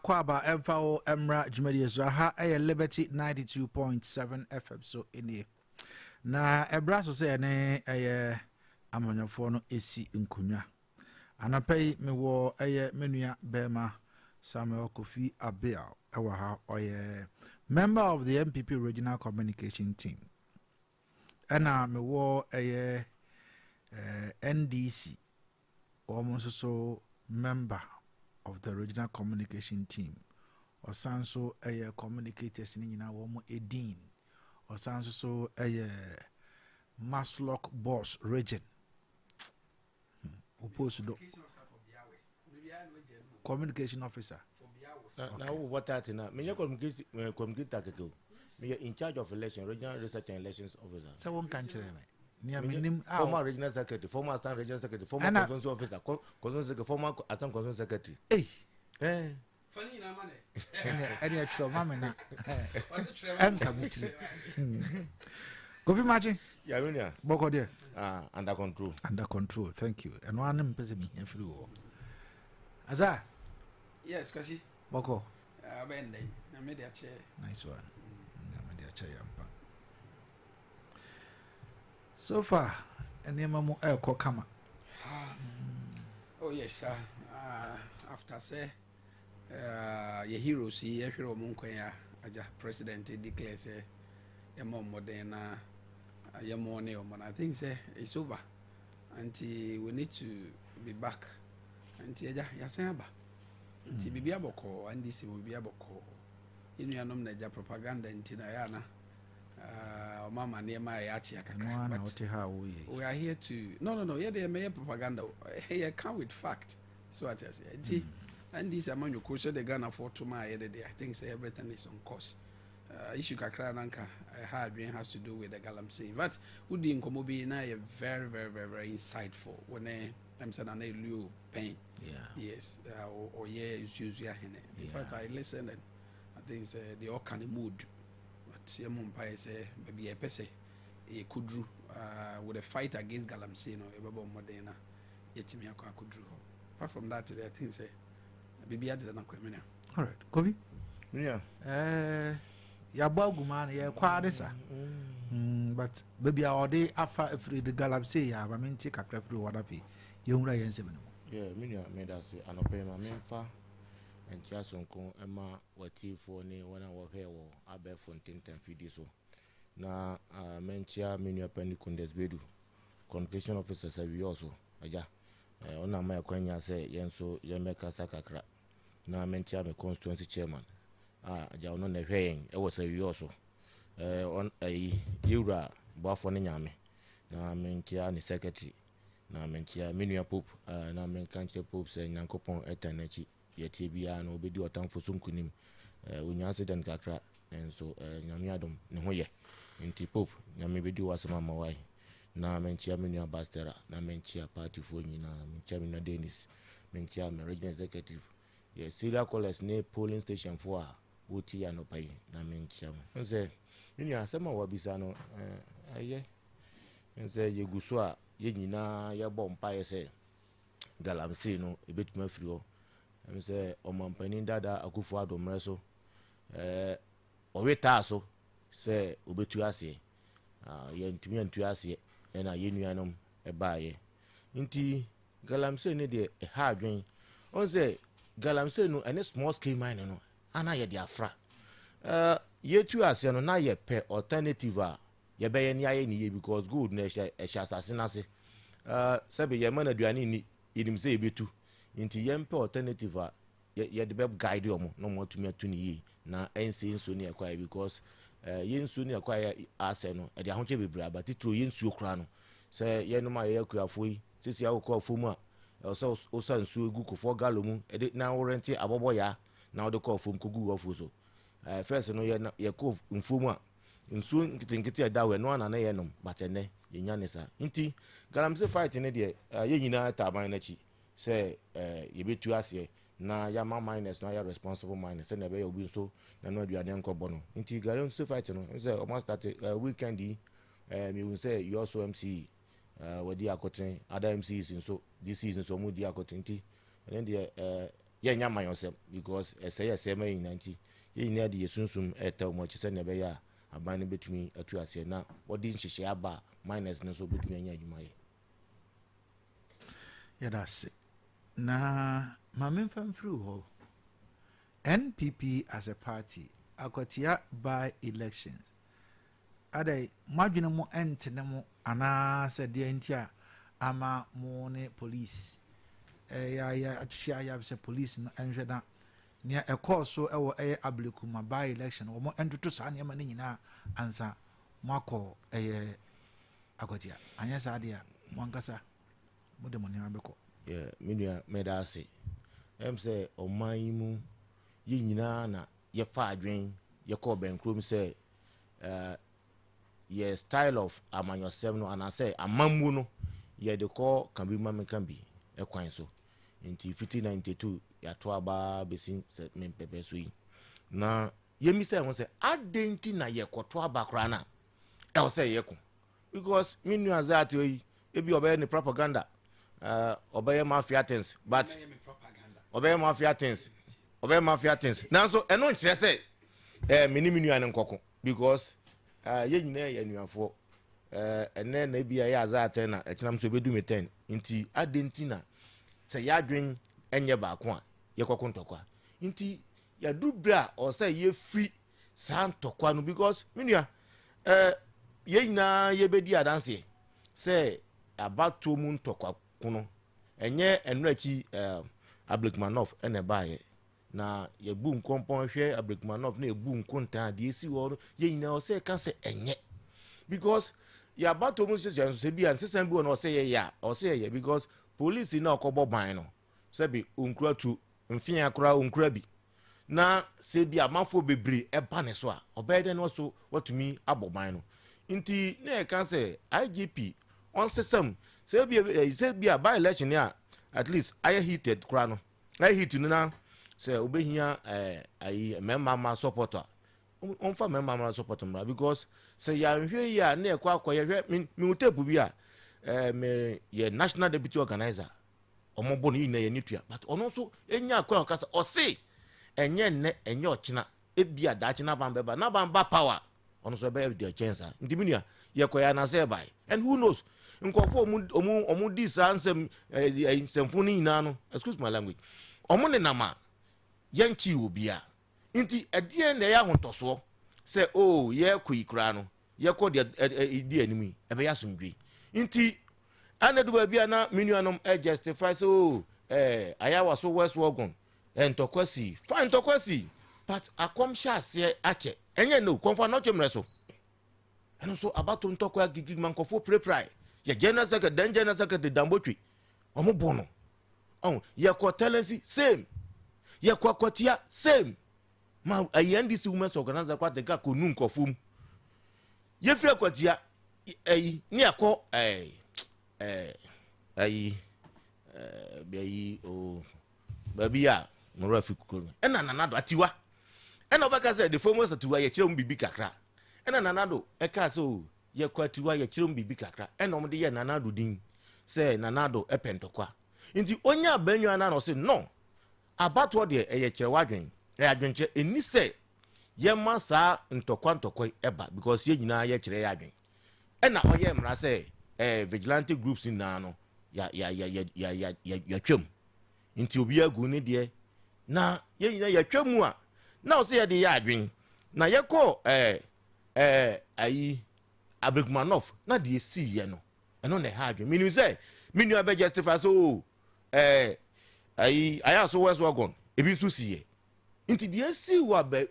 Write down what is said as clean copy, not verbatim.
Akwaaba ɛmfa wo mmra dwumadie so. Aha ɛyɛ Liberty 92.7 FM so nie. Na ɛbra so sɛ ɛne ɛyɛ amanyɔfoɔ no ɛsi nkonnwa. Anapa yi mewɔ ɛyɛ me nua bɛrima Samuel Kofi Abiel ɛwɔ ha. Ɔyɛ member of the NPP Regional Communication Team. Ɛna mewɔ ɛyɛ NDC wɔn nso so member of the regional communication team. Ɔsan nso yɛ communicators no nyinaa wɔn edin. Ɔsan nso so yɛ MASLOC boss region. Opposed do communication officer. Na wo bɔ taati na menyɛ communicator kɛkɛ o, meyɛ in charge of election, regional research and elections officer. Sɛ wɔnka nkyerɛ me nea menim. Former regional secretary, former assistant regional secretary, former constituency officer, constituency secretary, former assistant constituency secretary. Ei. Ɛne ɛtwerɛ ma me na ɛnka me tiri. Kofi Makye. Yàrá. Bɔkɔ deɛ? Ah, under control. Under control, thank you. Ɛno ara ne mpɛ sɛ mehia firi wɔ asa. Yes, Kwasi. Bɔkɔ. Abɛn dɛ na mede akyɛ. Nice one. Na mede akyɛ yɛ mpa. So far nneɛma mu ɛrekɔ kama. Oh yes sir. After sɛ yɛ heroes yi yɛhwere wɔn nkwan a, agya president declare sɛ yɛmmɔ mmɔden na yɛmmɔ ne wɔn no, I think sɛ it's over, nti we need to be back. Nti agya yɛasan aba, nti biribi abɔkɔɔ. NDC mu biribi abɔkɔɔ. Yɛn nuanom na agya propaganda nti na ɛyɛ ana ɔma ama nneɛma a ɛyɛ akyea kakra. But we are here to, no, yɛde yɛmɛyɛ propaganda o, yɛka with fact so ate aseɛ. Nti NDC amanyɔkuo sɛ de Ghanafoɔ to ma a yɛde de, I think sɛ everything is on course. Issue kakra na nka ɛha adwene has to do with the galamsey. In fact, wodi nkɔmmɔ bi na yɛ very very very very insightful wɔne ɛm sɛ Nana Eluo Pɛn. Yes, ɔyɛ nsuonsuo ahene. In fact, I listen and I think sɛ deɛ ɔka ne mood, but yɛ mo mpaeɛ sɛ baabi a yɛpɛ sɛ yɛkɔduru with the fight against galamsey no, yɛbɛbɔ mmɔden na yɛtumi akɔ akɔduru hɔ. Apart from that, I think sɛ biribi adeda no akɔ amina. Alright, Kofi. Yeah. Yɛabɔ aguma no, yɛkɔ ade sa. But baabi a ɔde afa afiri de galamsey yɛ aba mente kakra firi hɔ na afei yɛnwura yɛn nsɛm no mu. Yeah, me nua, meda ase. Anɔpɛ yi ma memfa nkyea sonko ma w'atiefoɔ ne wɔn a wɔhwɛ wɔ abɛɛfo ntentan fidie so. Na menkyea me nua pani Kundes Bedu, communication officer sɛ wiyɔ so. Agya, ɔna ma ɛkwan nya sɛ yɛn nso yɛmmɛkasa kakra. Na menkyea me constituency chairman a agya ɔno na ɛhwɛ yɛn ɛwɔ sɛ wiyɔ so. Ɔn ɛyi yɛwura boafoɔ ne Nyame. Na menkyea ne secretary. Na menkyea me nua Pope. Na menka nkyerɛ Pope sɛ Nyankopɔn ɛta n'akyi. Yɛtie biara no, obɛdi ɔtamfo so nkonim. Onya accident kakra nso, Nyame adom ne ho yɛ. Nti Pope, Nyame bɛdi w'asɛm ama wae. Na menkyea me nua Bastera, na menkyea partyfoɔ nyinaa, menkyea me nua Dennis, menkyea me regional executive, yɛ serial callers ne polling station foɔ a wɔtie anɔpa yi, na menkyea mo. N sɛ me nua, asɛm a wabisa no ɛyɛ n sɛ yɛgu so a yɛn nyinaa yɛbɔ mpaeɛ sɛ galamsey no ebɛtumi afiri hɔ. Ɛm sɛ ɔmampanin dada Akufo Addo mmerɛ so ɔwe taa so sɛ obɛtu aseɛ. Yɛntumi antu aseɛ, ɛna yɛn nuanom ɛbaayɛ. Nti galamsey no deɛ, ɛha adwen. Ɔn sɛ galamsey no ɛne small scale mining no ana yɛde afra. Yɛtu aseɛ no na yɛpɛ alternative a yɛbɛyɛ ne ayɛ ne yie, because gold no ɛhyɛ asase no ase. Sɛbe yɛma no aduane nni, yɛnim sɛ yɛbɛtu, nti yɛmpɛ alternative a yɛde bɛ guide ɔmo na ɔmo atumi atu ne yie na ɛnsɛ nsuo ne ɛkwaeɛ, because yɛn nsuo ne ɛkwaeɛ asɛ no ɛde ahokyɛ bebree aba, titiro yɛn nsuo koraa no sɛ yɛnom a yɛyɛ akuafoɔ yi. Sisi a wokɔ afuom a, ɛwɔ sɛ wosa nsuo gu kofoɔ gallon mu ɛde na worente abɔbɔ yaa na wode kɔ afuom kɔgu w'afuo so. First no yɛ yɛkɔ mfuom a, nsuo nketenkete a ɛda hɔ ɛno ana na yɛnom, but ɛnɛ yɛnya ne saa. Nti galamsey fight no deɛ, yɛn nyinaa ta aban n'akyi sɛ yɛbɛtu aseɛ na yɛama miners no ayɛ responsible miners sɛnea ɛbɛyɛ obi nso na no aduane nkɔbɔ no. Nti galamsey fight no sɛ ɔmo start weekend yi, mehu sɛ yɛɔso MCE wɔdi akotene, other MCEs nso, DCs nso ɔmo di akotene. Nti ɛno deɛ Yɛnyɛ amanyɔsɛm because ɛsɛe ɛsɛe ma yɛn nyinaa, nti yɛn nyinaa de yɛ sunsum ɛɛtɛ wɔn akyi sɛnea ɛbɛyɛ a aban no bɛtumi atu aseɛ na wɔde nhyehyɛ aba a miners no nso bɛtumi anya adwuma yɛ. Yɛda ase. Na ma memfa mfiri hɔ, NPP as a party, Akwatia by elections adai, moadwene mo ɛntene mo anaasɛ deɛ nti a ama mo ne police ɛyɛ ahyehyɛ ayɛ sɛ police no ɛnhwɛ na nea ɛkɔɔ so ɛwɔ ɛyɛ Ablekuma by election, wɔn ɛntoto saa nneɛma no nyinaa ansa mo akɔ ɛyɛ Akwatia? Anyɛ saa deɛ a, mo ankasa mode mo nneɛma bɛkɔ. Yeah, me nua, mɛda ase. Sɛ ɔman yi mu yɛn nyinaa na yɛfa adwen yɛkɔɔ bɛnkurom sɛ yɛ style of amanyɔsɛm no anaasɛ amammuo no, yɛde kɔ ka bi ma meka bi ɛkwan so. Nti fiti 92 yɛato aba bɛsi sɛ mempɛpɛ so yi, na yɛmmisa ho sɛ adɛn nti na yɛkɔto aba koraa no a ɛwɔ sɛ yɛko? Because me nua Zate yi, ebi ɔbɛyɛ ne propaganda, ɔbɛyɛ mafia things, but ɔbɛyɛ mafia things, ɔbɛyɛ mafia things, nanso ɛno nkyerɛ sɛ me ne me nua no nkɔko, because yɛn nyinaa yɛ anuafoɔ. Ɛnɛ na ebi a yɛ Azaa 10 na ɛkyinam so ebedu mi 10. Nti adi nti na sɛ yɛadwen ɛnyɛ baako a yɛkɔko ntɔkwa? Nti yɛadu bere a ɔsɛ yɛfiri saa ntɔkwa no, because me nua, yɛn nyinaa yɛbɛdi adanseɛ sɛ abatoɔ mu ntɔkwa kono ɛnyɛ ɛno akyi. Ablekuma North ɛna ɛbaayɛ na yɛbu nkɔmpɔn hwɛ Ablekuma North na yɛbu nkontaa deɛ esi hɔ no, yɛn nyinaa ɔsɛ ɛka sɛ ɛnyɛ, because yɛabatoɔ mu sisi nso sɛ bi a nsesa bi wɔ no ɔsɛ yɛyɛ a ɔsɛ yɛyɛ, because polisi na ɔkɔbɔ ban no, sɛbi, onkura tu mfea koraa, onkura bi, na sɛ bi amanfoɔ bebree ɛba ne so a, ɔbɛyɛ dɛ no so watumi abɔ ban no? Nti na yɛka sɛ IGP ɔnsesam sɛ bi a by election a at least ayɛ heated koraa no, ayɛ heat no, na sɛ obɛhia ayi mmarima ma support a, ɔmfa mmarima ma support mmra, because sɛ yɛanhwɛ yi a, na yɛkɔ akɔyɛ. Hwɛ, me mehu tape bi a me yɛ national deputy organizer, ɔmo bɔ no nyinaa yɛ ne tua, but ɔno nso enya akwan ɔkasa, ɔse ɛnyɛ nnɛ, ɛnyɛ ɔkyena, ebi a daakye n'aban bɛba, n'aban ba power, ɔno nso ɛbɛyɛ deɛ kyɛn saa. Nti mi nua, yɛkɔ yɛ anasɛ ɛbae, and who knows, nkɔfo ɔmo di saa nsɛm ɛɛ nsɛmfo no nyinaa no, excuse my language, ɔmo nenam a yɛnkyi obiara. Nti ɛdeɛn na ɛyɛ ahontɔsoɔ sɛ o yɛkɔ yi koraa no, yɛkɔ deɛ ɛ ɛ di anim yi, ɛbɛyɛ asomdwe? Nti ana do baabi a na me nuanom ɛ justify sɛ o Ayawaso West Wuogon ntɔkwa si, fine, ntɔkwa si, but akɔm hyɛ aseɛ akyɛ, ɛnyɛ no Kɔmfo Anɔkye mmerɛ so. Ɛno nso abato ntɔkwa gigi ma nkɔfoɔ pirapirae. Yɛ general secretary, then general secretary Dan Botwe, ɔmo bɔ no ɔn. Yɛkɔ Talensi, same. Yɛkɔ Akwatia, same. Ma ɛyɛ NDC women's organizer kɔ atɛnka kɔ nu nkɔfoɔ mu. Yɛfiri Akwatia ɛyi ne akɔ ɛɛ ɛɛ ɛyi ɛɛ bɛyi o baabi a mmerɛ fi kuro no, ɛna Nana Addo Atiwa, ɛna ɔbɛka sɛ the famous Atiwa, yɛkyerɛ mu biribi kakra. Ɛna Nana Addo ɛka sɛ o yɛkɔ Atiwa, yɛkyerɛ mu biribi kakra, ɛna wɔde yɛ Nana Addo din sɛ Nana Addo ɛpɛ ntɔkwa. Nti onya abɛnwa na ɔsɛ no abatoɔ deɛ, ɛyɛ kyerɛ wadwen, ɛyɛ adwenkyerɛ, ɛni sɛ yɛma saa ntɔkwa ntɔkwa yi ɛba, because yɛn nyinaa yɛkyerɛ yɛ adwen. Ɛna ɔyɛ mmara sɛ vigilante groups nyinaa no ya ya ya ya ya ya ya yɛtwam. Nti obiara gu ne deɛ na yɛn nyinaa yɛtwa mu a, na ɔsɛ yɛde yɛ adwen. Na yɛkɔ ɛɛ ayi Ablekuma North na deɛ esi yɛ no, ɛno na ɛha adwen. Minim sɛ me nua bɛ justify so o ayi Ayawaso West Wuogon ebi nso si yɛ, nti deɛ esi wɔ abɛ.